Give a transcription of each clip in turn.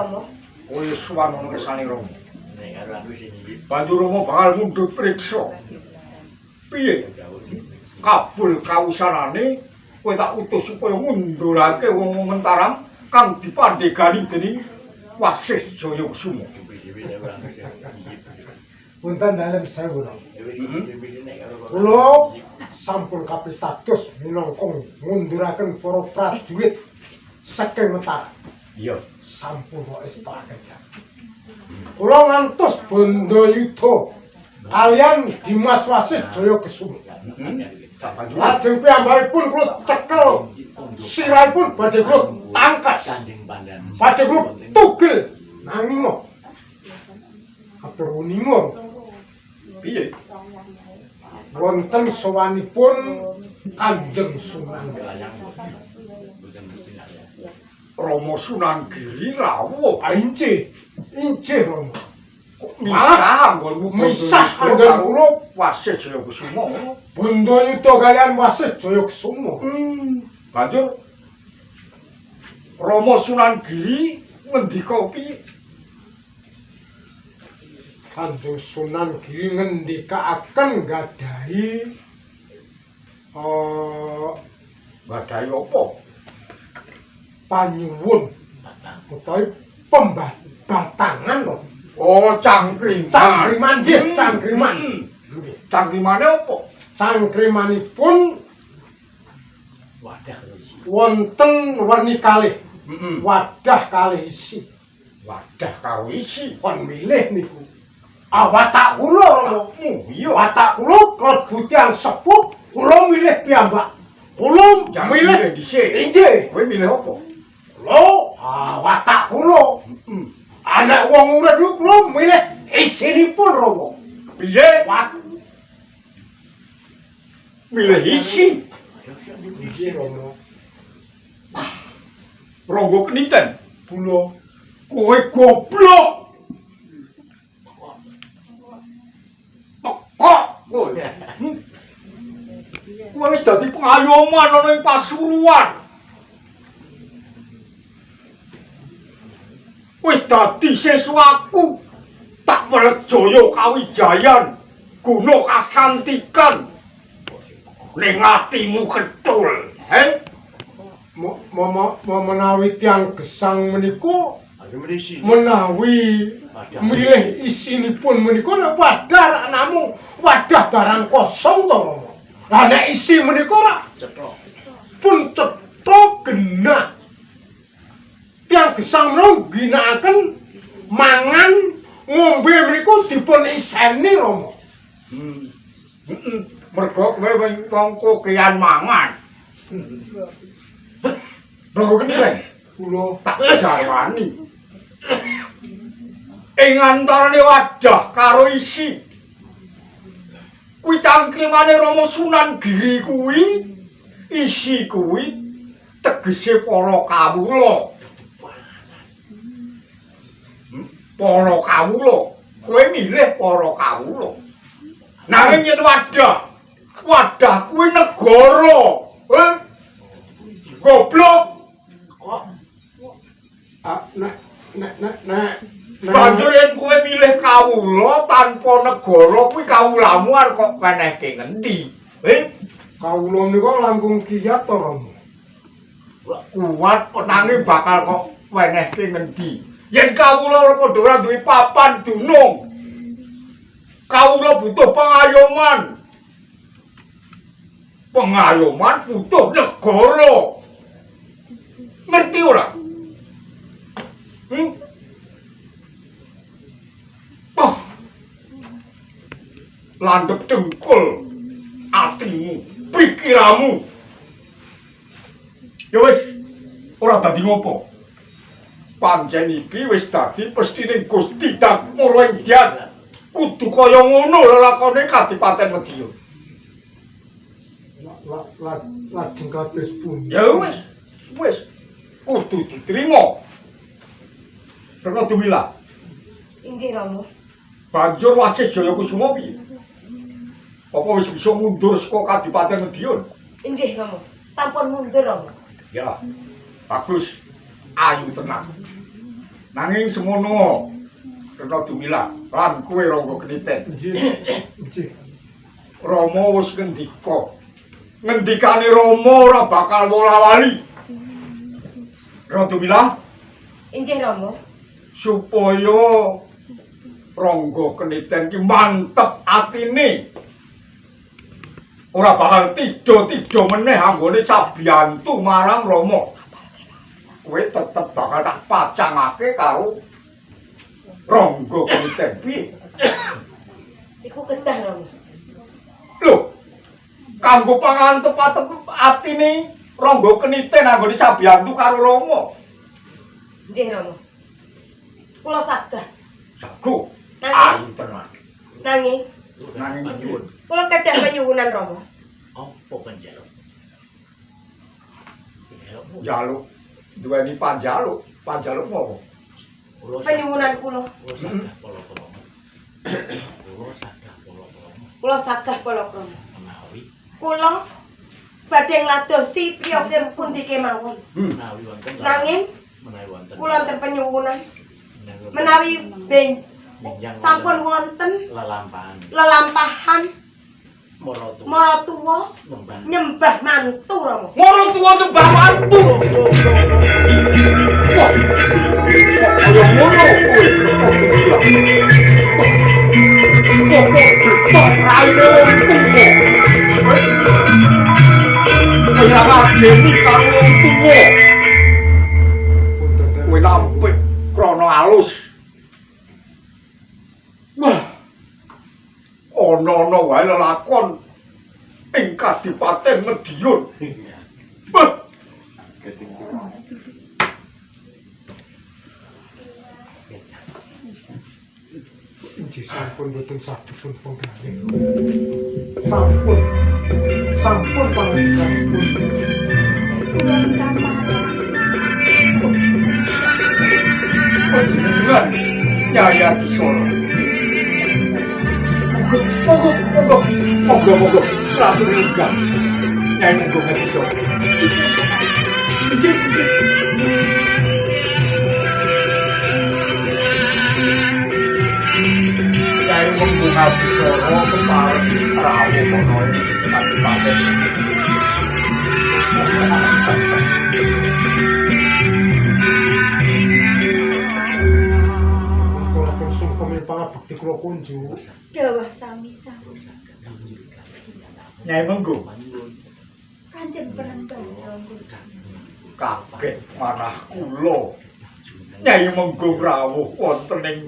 Rama? Kowe sowan ana kersane Rama. Banjur Rama bakal mundhut priksa. Piye? Kabul kawusanane kowe tak utus supaya ngundurake wong Mentaram kang dipandhegani dening Wasih Jaya Kusuma. Punten dalem sewu. Kula sampun kapitados minangka ngunduraken para prajurit saking Mentaram. Iya, sampun kok estakaken. Kula ngantos bandayuda kaliyan Dimas Wasis Jaya Kusuma. Lajeng piyambakipun kula cekel sirahipun badhe kula tangkas. Badhe kula tugel nanging atur uninga. Piye? Wonten sowanipun Kanjeng Sunan. Rama Sunan Giri rawuh. Inggih. Inggih Rama. Misah anggonmu misah anggon kula Wasih Jaya Kusuma. Bandayuda kaliyan Wasih Jaya Kusuma. Banjur Rama Sunan Giri ngendika piye? Kanjeng Sunan Giri ngendikaaken gadahi gadahi apa? Panyuwun utawi pembatangan lho. Oh, cangkriman. Cangkriman nggih, cangkriman. Cangkrimane apa? Cangkrimanipun wonten werni kalih. Wadah kalih isi. Wadah karo isi. Kon milih niku. Ah, watak kula Rama. Iya, watak kula klebu tiyang sepuh, kula milih piyambak. Kula milih dhisik. Inggih. Kowe milih apa? Kula, watak kula. Anak wong urip niku kula milih isinipun Rama. Piye? Milih isi. Nggih Rama. Ronggo keniten. Kula kowe goblok. Kok kowe? Kowe wis dadi pengayoman ana ing Pasuruan. Wis dadi siswaku. Tak Werjaya kawijayan, guna kasantikan. Ning atimu ketul, he? Menawi tiyang gesang menika menawi milih isinipun menika nek wadah rak namung wadah barang kosong to Rama. Lah nek isi menika rak pun cetha genah. Tiyang gesang menika ngginakaken mangan ngombe menika dipun iseni Rama. Mergo kowe wong kokean mangan. Mergo kene kula tak jarwani. Ing antarane wadah karo isi kuwi cangkrimane Rama Sunan Giri kuwi isi kuwi tegese para kawula. Para kawula, kowe milih para kawula. Nanging yen wadah, wadah kuwi negara. Goblok. Nek Banjur yen kowe milih kawula tanpa negara kuwi kawulamu arep kok wenehke ngendi? Kawula menika langkung kiyat to Rama. Kuat nanging bakal kok wenehke ngendi? Yen kawula ora padha ora duwe papan dunung. Kawula butuh pengayoman. Pengayoman butuh negara. Ngerti ora? Oh. Landhep dengkul atimu, pikiramu. Ya wis, ora dadi ngopo. Pancen iki wis dadi pestine Gusti Dakmara ing Dian. Kudu kaya ngono lelakone Kadipaten Madiun. Lajeng kados pundi? Ya wis, wis kudu diterima. Rena Dumila. Inggih Rama. Banjur Wasih Jaya Kusuma piye? Apa wis bisa mundur saka Kadipaten Madiun? Inggih Rama, sampun mundur Rama. Ya. Bagus. Ayu tenang. Nanging semono Rena Dumila lan kowe Rangga Keniten. Nggih. Nggih. Rama wis ngendika. Ngendikane Rama ora bakal wola-wali. Rena Dumila, Inggih Rama. Supaya Rangga Keniten ki mantep atine. Ora bakal tido-tido meneh anggone sabiyantu marang Rama. Kowe tetep bakal tak pacangake karo Rangga Keniten. Piye? Iku kedah Rama. Lho, kanggo pangantep atine Rangga Keniten anggone sabiyantu karo Rama. Nggih Rama. Kula sagah. Jago. Ayu tenan. Nanging Nanging nyuwun. Kula kedah panyuwunan Rama. Apa panjaluk? Njaluk duweni panjaluk, panjaluk apa? Panyuwunan kula. Kula sagah palakrama. Kula sagah palakrama. Kula sagah palakrama. Menawi kula badhe ngladosi priya pundi kemawon. Menawi wonten Nanging menawi wonten kula wonten panyuwunan menawi ben sampun wonten lelampahan lelampahan maratuwa nyembah mantu Rama. Maratuwa nyembah mantu. Wah. Kok kaya ngono kowe? Kok kok raine wong tuwa. Kaya ngajeni karo wong tuwa. Kowe nampik krana alus. Wah. Ana-ana wae lelakon ing Kadipaten Madiun. Wah. Inggih sampun boten saged penggalih. Sampun. Sampun panjenenganipun. Panjenengan Nyai Adisara. Monggo, monggo, monggo, monggo, ratu lenggah. Nyai monggo Adisara. Inggih, inggih. Nyai monggo Adisara kepareng rawuh ana ing Kadipaten. Pangabekti kula kunjuk. Dawah sami-sami. Nyai monggo. Kanjeng Penemban. Kaget manah kula. Nyai monggo rawuh wonten ing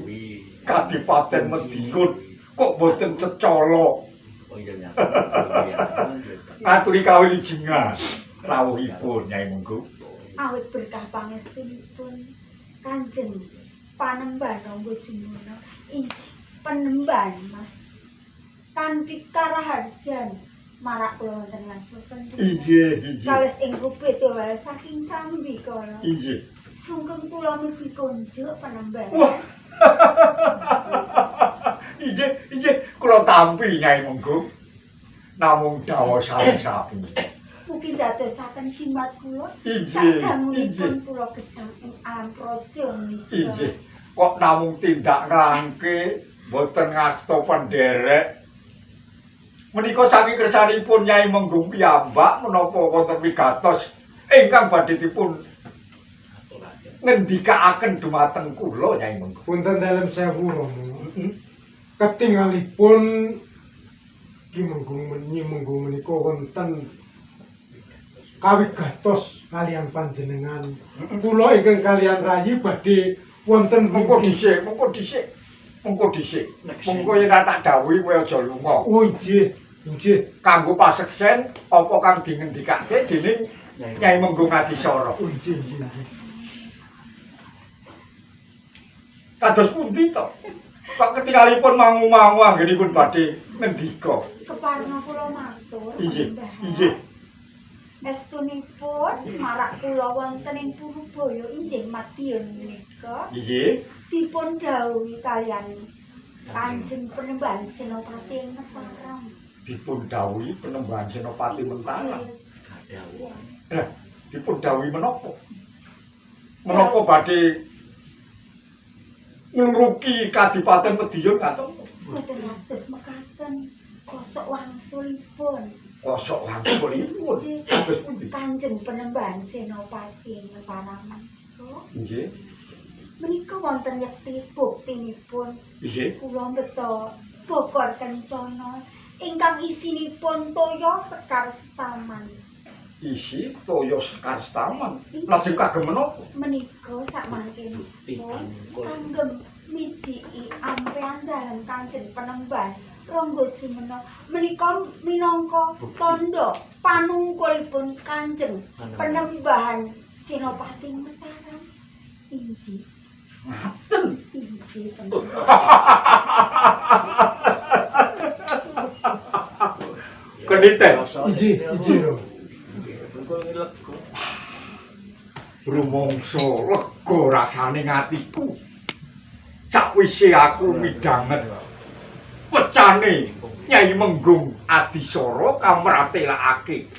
Kadipaten Madiun kok boten cecala. Ngaturi kawilijengan rawuhipun Nyai monggo. Awit berkah pangestunipun Kanjeng Panembahan Rangga Jumono inggih Penembahan Mas kanthi karaharjan marak kula wonten ngaso penting. Inggih, inggih. Kalis ing rupit wal saking sambikala. Inggih. Sungkem kula mugi kunjuk Penembahan. Wah. Inggih, inggih kula tampi Nyai monggo. Namung dawa sami-sami. Mugi ndadosaken jimat kula sadangunipun kula gesang ing alam praja menika. Inggih. Kok namung tindak ngrangke mboten ngasta penderek. Menika saking kersanipun Nyai Menggung piyambak menapa wonten wigatos ingkang badhe dipun ngendikaaken dumateng kula Nyai Menggung. Punten dalem sewu Rama. Ketingalipun Ki Menggung Nyi Menggung menika wonten kawigatos kalian panjenengan. Kula ingkang kalian rayi badhe wonten mengko dhisik, mengko dhisik. Mengko dhisik. Mengko yen tak dawuhi kowe aja lunga. Oh inggih, inggih. Kanggo paseksen apa kang dingendikake dening Nyai Menggung Adisara. Oh inggih, inggih, inggih. Kados pundi to? Kok ketingalipun mangu-mangu anggenipun badhe ngendika. Keparna kula matur. Inggih, inggih. Estunipun marak kula wonten ing Purubaya inggih Madiun menika. Inggih. Dipun dawuhi kalian Kanjeng Penembahan Senopati ing Mataram. Dipun dawuhi Penembahan Senopati Mentaram. Lah, dipun dawuhi menapa? Menapa badhe ngluruki Kadipaten Madiun ngaten. Boten atus mekaten kosok wangsulipun. Kosok wangsulipun. Kados pundi? Kanjeng Penembahan Senopati Mataram menika. Nggih. Menika wonten yekti buktinipun. Nggih. Kula mbeta bokor kencana ingkang isinipun toya sekar setaman. Isi toya sekar setaman. Lajeng kagem menapa? Menika sakmangkenipun kagem mijiki ampean dalem Kanjeng Penembahan Rangga Jumena menika minangka tandha panungkulipun Kanjeng Penembahan Senopati Mataram. Inggih. Ngaten. Inggih. Keniten. Iji, iji lho. Rumangsa lega rasane atiku. Sakwise aku midhanget wecane Nyai Menggung Adisara kamratelakake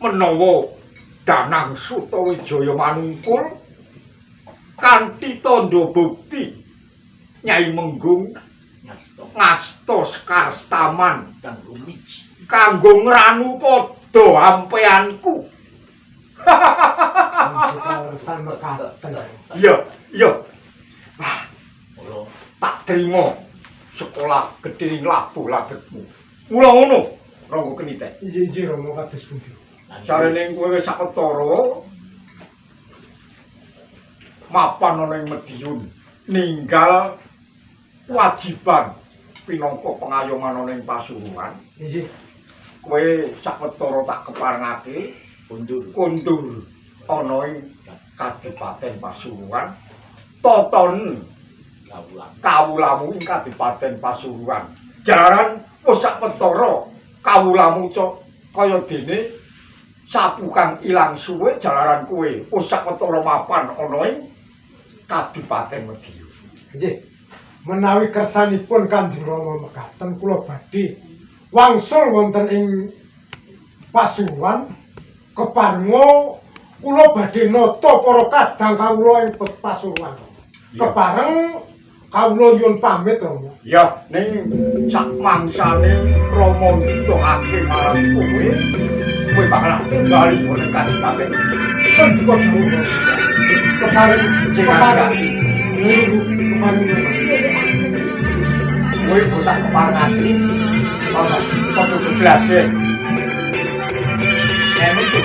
menawa Danang Sutawijaya manungkul kanthi tandha bukti Nyai Menggung ngasta sekar setaman kanggo ngranu padha ampeanku. Iya, iya. Tak trimo sekolah gedhe ing labuh labetmu. Mula ngono, Rangga Keniten. Injih, Rama kados pundi? Jarene kowe wis sawetara mapan ana ing Madiun, ninggal kewajiban pinangka pengayoman ana ing Pasuruan. Injih. Kowe sawetara tak keparengake kondur ana ing Kadipaten Pasuruan. Toton kawulamu ing Kadipaten Pasuruan. Jalaran wis sawetara kawulamu kaya dene sapu kang ilang suwe jalaran kowe wis sawetara mapan ana ing Kadipaten Madiun. Nggih. Menawi kersanipun Kanjeng Rama mekaten kula badhe wangsul wonten ing Pasuruan keparenga kula badhe nata para kadang kawula ing Pasuruan. Kepareng kawula nyuwun pamit, Rama. Ya, ning sak mangsane Rama nitokake marang kowe, kowe bakal bali ning Kadipaten. Sendika dawuh. Kepareng kepareng kepareng kowe tak keparengake. Ana padha kebladhe. Metu.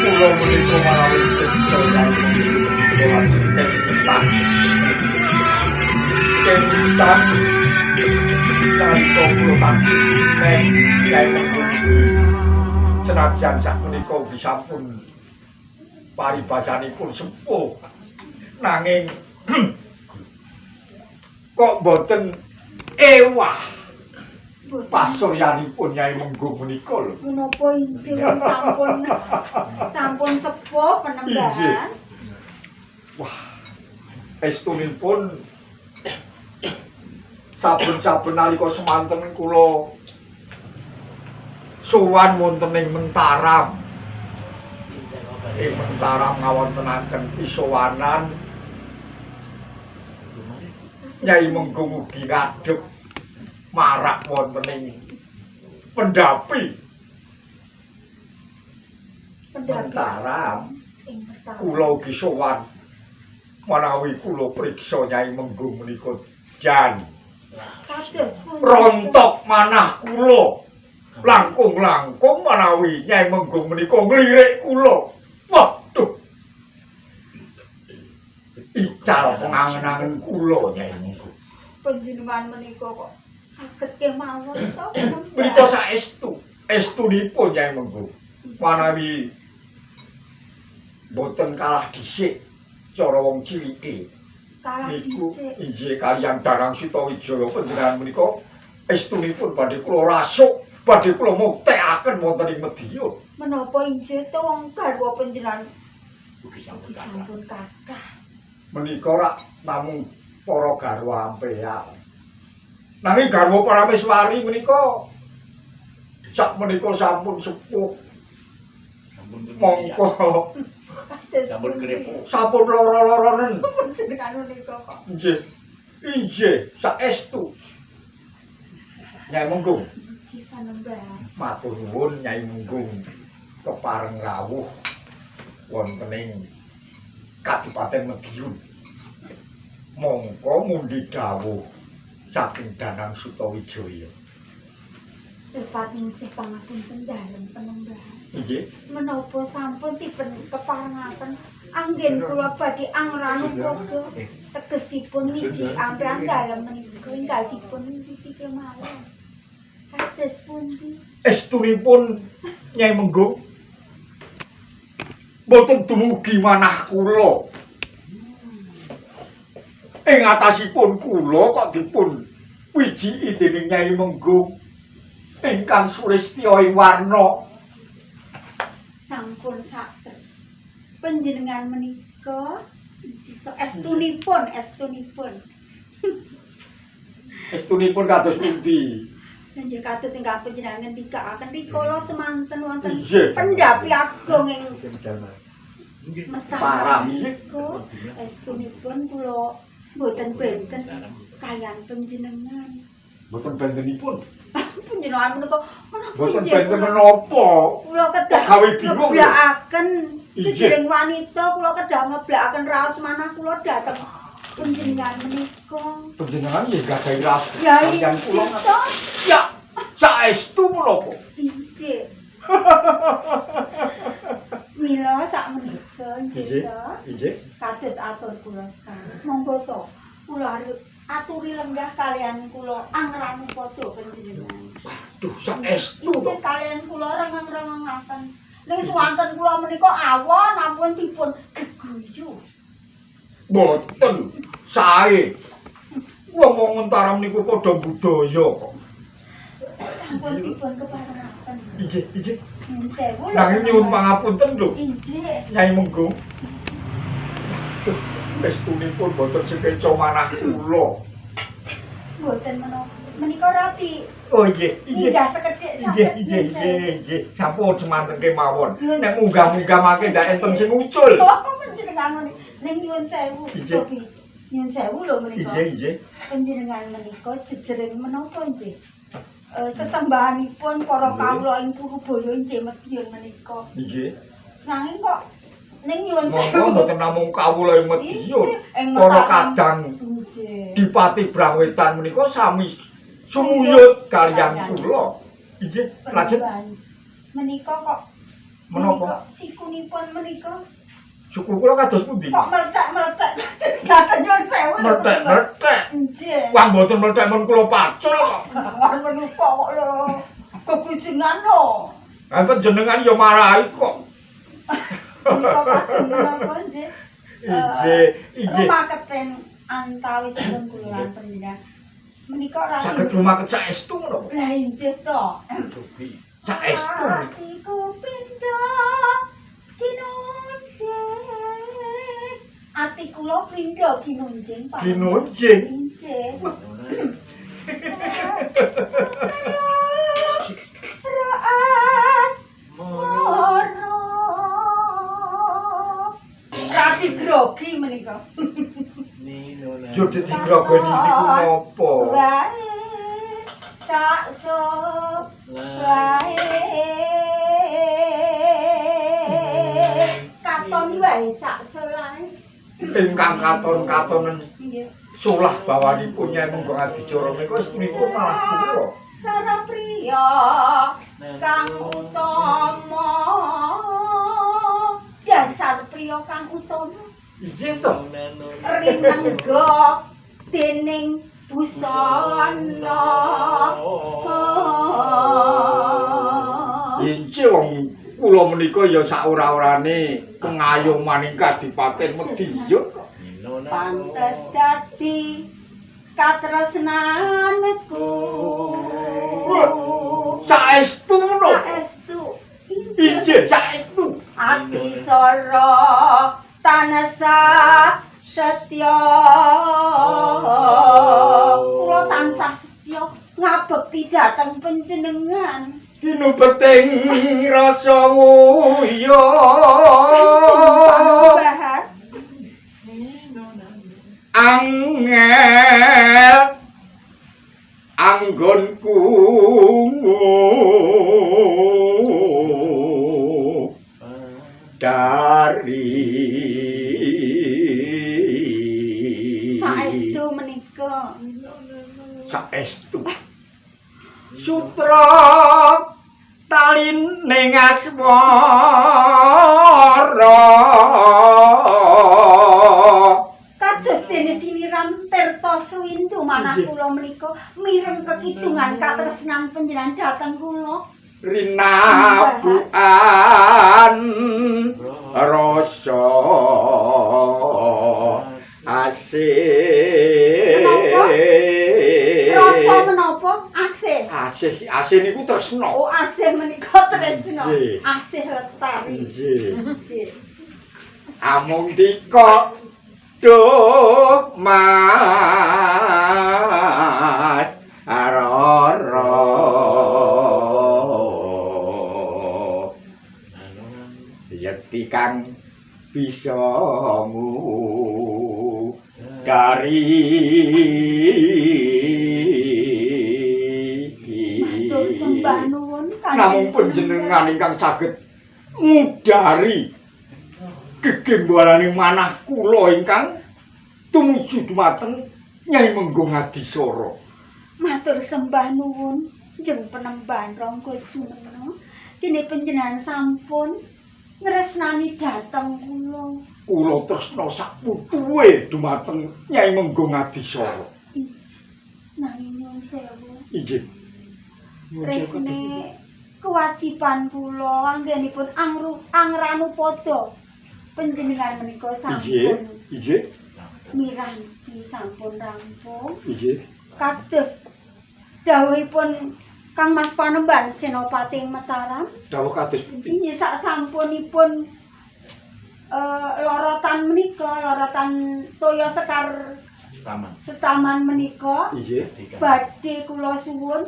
Kula menika manawi senajan sakmenika ugi sampun paribasanipun sepuh, nanging kok boten ewah pasuryanipun Nyai Menggung menika lho. Menapa injih sampun sampun sepuh Penembahan? Wah, estunipun saben-saben nalika semanten kula sowan wonten ing Mentaram. Ing Mentaram ngawontenaken pisowanan Nyai Menggung ugi ngadhep marak wonten ing pendhapi Mentaram. Kula ugi sowan menawi kula priksa Nyai Menggung menika jan rontok manah kula langkung-langkung menawi Nyai Menggung menika nglirik kula. Waduh, ical pengangen-angen kula Nyai Menggung. Panjenengan menika kok saged kemawon to? Menika saestu, estunipun Nyai Menggung. Menawi boten kalah dhisik cara wong cilike. Kalah niku dhisik. Inggih kaliyan Danang Sutawijaya panjenengan menika estunipun badhe kula rasuk, badhe kula muktekaken wonten ing Madiun. Menapa injih to wong garwa panjenengan ugi sampun sampun kathah. Menika rak namung para garwa ampean. Nanging garwa Parameswari menika sak menika sampun sepuh. Mongko Sampun krepuk. Sampun lara-laranen. Panjenengan menika kok. Nggih. Inggih, saestu. Nyai Menggung. Inggih panembah. Matur nuwun Nyai Menggung kepareng rawuh wonten ing Kadipaten Madiun. Mongko mundi dawuh saking Danang Sutawijaya. Lepat ningsih pangapunten dalem penembahan. Nggih. Menapa sampun dipun keparengaken anggen kula badhe angranu padha tegesipun wiji ampean dalem menika enggal dipun titi kemawon. Kados pundi? Estunipun Nyai Menggung boten dumugi manah kula. Ing atasipun kula kok dipun wijiki dening Nyai Menggung ingkang sulistya ing warna. Sampun saged. Panjenengan menika cita estunipun, estunipun. Estunipun kados pundi? Nggih kados ingkang panjenengan ngendikaaken rikala semanten wonten Pendhapi agung ing Mataram. Estunipun kula mboten benten kaliyan panjenengan. Mboten bentenipun. Panjenengan menika menapa mboten benten menapa? Kula kedah ngeblakaken jejering wanita, kula kedah ngeblakaken raos manah kula dhateng panjenengan menika. Panjenengan nggih gadahi raos kaliyan kula. Ya, saestu menapa? Inggih. Mila sak menika nggih. Inggih. Kados atur kula sekarang. Monggo to kula aturi lenggah kaliyan kula angranu padha panjenengan. Waduh, saestu to. Kaliyan kula rengeng-rengengaken. Ning swanten kula menika awon ampun dipun geguyu. Mboten sae. Wong-wong Mataram niku padha budaya kok. Sampun dipun keparengaken. Inggih, inggih. Nyuwun sewu lho. Nanging nyuwun pangapunten lho. Inggih. Nyai Menggung. Estunipun boten sekeca manah kula. Mboten menapa. Menika roti. Oh nggih, nggih. Munggah sekedhik Nggih, nggih, nggih, nggih. Sampun semanten kemawon. Nek munggah-munggah mangke ndak enten sing ucul. Oh, panjenengan ngene. Ning nyuwun sewu. Sobi. Nyuwun sewu lho menika. Nggih, nggih. Panjenengan menika jejering menapa nggih? Sesembahanipun para kawula ing Purubaya inggih Madiun menika. Nggih. Nanging kok ning nyuwun sewu. Monggo mboten namung kawula ing Madiun. Para kadang Dipati Brangwetan menika sami sumuyut kaliyan kula. Inggih, lajeng menika kok menapa sikunipun menika? Suku kula kados pundi? Kok mlethek-mlethek kados nyuwun sewu. Mlethek-mlethek. Nggih. Wah mboten mlethek mun kula pacul kok. Wah menapa kok lho. Kegujengan lho. Lah panjenengan ya marahi kok. Menika kagem menapa nggih? Inggih, inggih. Rumaketen antawisipun kula lan panjenengan. Menika ora saged rumaket saestu menapa? Lah inggih to. Saestu. Atiku pindha kinunjing. Ati kula pindha kinunjing Pak. Kinunjing. Inggih. Raas moro. Rati grogi menika. Yo digrogoni niku napa? Wae sak sop wae katon wae sak selae. Ingkang katon-katonen solah bawanipun Nyai Menggung Adicara menika estunipun malah kula. Sara priya kang utama. Dasar priya kang utama. Inggih to. Rinengga dening busana. Inggih wong kula menika ya sak ora-orane pengayomaning Kadipaten Madiun. Pantes dadi katresnanku. Saestu menapa? Saestu. Inggih, saestu. Ati sora tansah setya. Kula tansah setya ngabekti dhateng panjenengan. Kinubeting rasa wuyo Panembahan. Angel anggonku dari Saestu menika. Saestu sutra taline asmara Kados dene siniram tirta suwindu manah kula menika mireng kekidungan katresnan panjenengan dhateng kula. Rinabukan rasa asih. Rasa menapa? Asih. Asih, asih niku tresna. Oh, asih menika tresna. Nggih. Asih lestari. Nggih. Nggih. Amung dika duh Mas Rara yekti kang bisa dari. Matur sembah nuwun Kanjeng. Namung panjenengan ingkang saged ngudari gegembarane manah kula ingkang tumuju dumateng Nyai Menggung Adisara. Matur sembah nuwun jeng penembahan Rangga Jumena. Dene panjenengan sampun ngresnani dhateng kula. Kula tresna saputuwe dumateng Nyai Menggung Adisara. Injih. Nanging nyuwun sewu. Inggih. Rehne kewajiban kula anggenipun angranupada panjenengan menika Inggih, sampun inggih, miranti sampun rampung. Inggih. Kados dawuhipun Kang Mas Panembahan Senopati Mataram. Dawuh kados pundi? Inggih sak sampunipun lorotan menika, lorotan toya sekar Taman. setaman menika Inggih. badhe kula suwun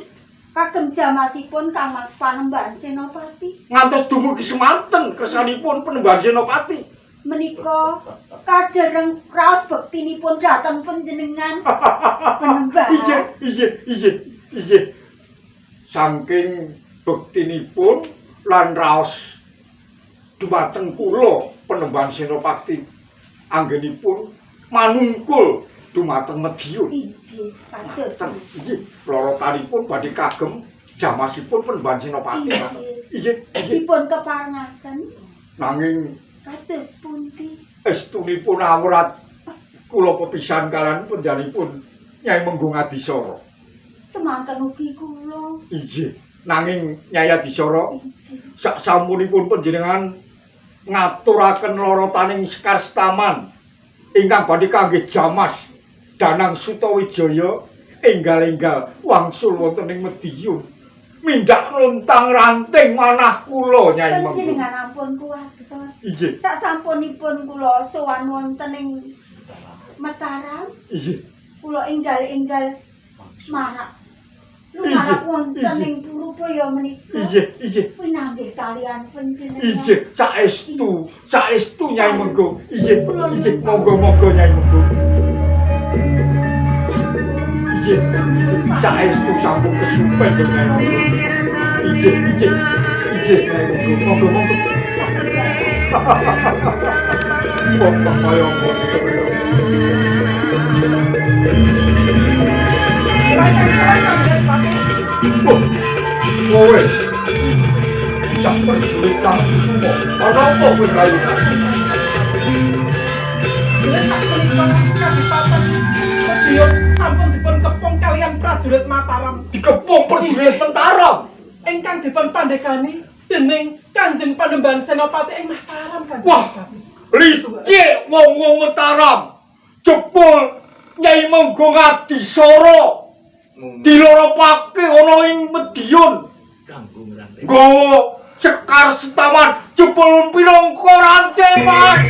kagem jamasipun Kang Mas Panembahan Senopati. Ngantos dumugi semanten kersanipun Panembahan Senopati. Menika kadereng raos bektinipun dhateng panjenengan Panembahan. Inggih, inggih, inggih, inggih. Saking bektinipun lan raos dumateng kula Panembahan Senopati anggenipun manungkul dumateng Mediun. Inggih, kados. Inggih, lorotanipun badhe kagem jamasipun Panembahan Senopati. Inggih. Inggih, inggih. Dipun keparengaken Nanging kados pundi? Estunipun awrat kula pepisan kalian panjenenganipun Nyai Menggung Adisara. Semanten ugi kula. Inggih, nanging Nyai Adisara Inggih. sak sampunipun panjenengan ngaturaken lorotaning Sekar Setaman ingkang badhe kangge jamas Danang Sutawijaya enggal-enggal wangsul wonten ing Mediun. Mindak rontang ranting manah kula Nyai Menggung. Panjenengan ampun kuwatos. Inggih, Sak sampunipun kula sowan wonten ing Mataram, inggih. Kula enggal-enggal marak lumarak wonten ing Purubaya menika. Inggih, inggih. Pinanggih kalian panjenengan. Inggih, saestu, saestu Nyai Menggung. Inggih, inggih, monggo-monggo Nyai Menggung. Inggih, saestu sampun kesupen lho Nyai Menggung. Inggih, inggih, inggih Nyai Menggung, monggo-monggo. Kok kaya ngono. Kowe sak prajurit kang kusumo. Ana apa kowe rayu? Bilih sapunika Kadipaten Mediun sampun dipun kepung kalian prajurit Mataram. Dikepung prajurit Mataram. Ingkang dipun pandhegani dening Kanjeng Panembahan Senopati ing Mataram, Kanjeng. Wah, licik wong-wong Mataram. Jebul Nyai Menggung Adisara diloropake ana ing Mediun. Kanggo ngranting. Nggawa Sekar Setaman jebul pinangka rantai, Mas.